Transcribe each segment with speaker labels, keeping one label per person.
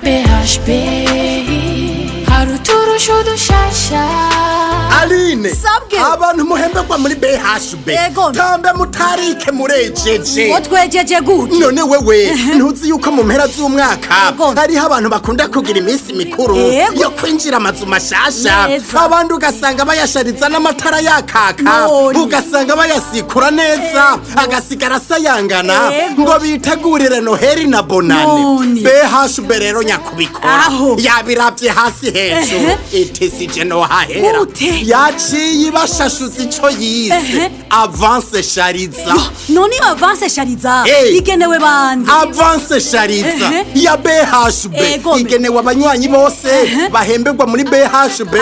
Speaker 1: BHB hari uturusho dushasha.
Speaker 2: Aline.
Speaker 3: Sabwe.
Speaker 2: Abantu muhemberwa muri BHB,
Speaker 3: Ego.
Speaker 2: tambe mutarike, murejeje.
Speaker 3: Ngo twejeje gute?
Speaker 2: None wewe ntuzi yuko mu mpera z'umwaka
Speaker 3: Ego.
Speaker 2: hariho abantu bakunda kugira iminsi mikuru
Speaker 3: Ego.
Speaker 2: yo kwinjira amazu mashasha?
Speaker 3: Neza.
Speaker 2: Abandi ugasanga bayashariza n'amatara yakaka,
Speaker 3: None.
Speaker 2: ugasanga bayasikura neza agasigara asayangana,
Speaker 3: Ego.
Speaker 2: ngo bitegurire Noheri na Bonane.
Speaker 3: None.
Speaker 2: BHB rero nyakubikora
Speaker 3: Aho.
Speaker 2: yabiravye hasi hejuru, iti sije nohahera.
Speaker 3: Gute?
Speaker 2: Yaciye ibashashuza ico yise avance shariza.
Speaker 3: None iyo avance shariza igenewe bande?
Speaker 2: Avance shariza ya BHB igenewe abanywanyi bose bahemberwa muri BHB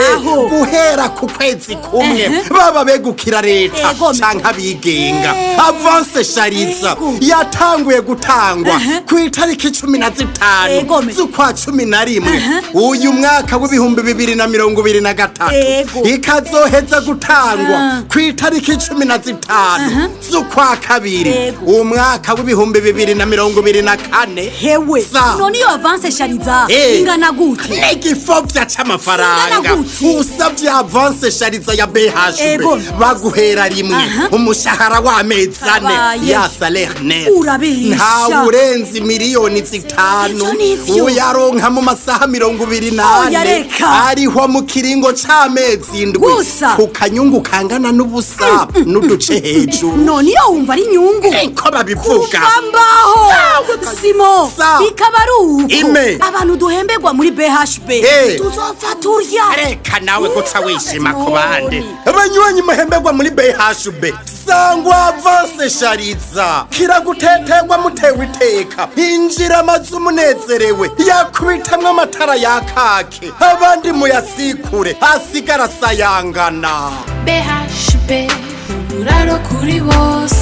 Speaker 2: guhera ku kwezi kumwe, baba begukira leta canke abigenga. Avance shariza yatanguye gutangwa ku itariki 15 z'ukwa 11 uyu mwaka wa 2023, ikazoheza gutangwa ku itariki 15 z'ukwa kabiri umwaka wa 2024.
Speaker 3: Hewe.
Speaker 2: Sa.
Speaker 3: None iyo avance shariza ingana gute?
Speaker 2: N'igifovya c'amafaranga.
Speaker 3: Ingana gute?
Speaker 2: Usavye avance shariza ya BHB, baguhera rimwe umushahara w'amezi 4,
Speaker 3: Kabaye.
Speaker 2: ya salaire net.
Speaker 3: Urabesha.
Speaker 2: Ntawe urenza miliyoni 5.
Speaker 3: Ivyo nivyo.
Speaker 2: Uyaronka mu masaha mirongo ibiri
Speaker 3: Oya,
Speaker 2: n'ane,
Speaker 3: reka.
Speaker 2: ariho mu kiringo c'amezi 7,
Speaker 3: Gusa.
Speaker 2: ku kanyungu kangana n'ubusa n'uduce hejuru.
Speaker 3: None iyo wumva ari inyungu.
Speaker 2: Niko babivuga.
Speaker 3: Mbaho simo.
Speaker 2: Sa.
Speaker 3: Bikaba ari uko
Speaker 2: Ime.
Speaker 3: abantu duhemberwa muri BHB tuzopfa turya.
Speaker 2: Reka nawe guca wishima ku bandi. Abanywanyi muhemberwa muri BHB, sangwa avance shariza kiraguteterwa, mutewe iteka, injira amazu munezerewe, yakubitamwo amatara yakake, abandi muyasikure asigara asayangana.
Speaker 1: BHB, uburaro kuri bose.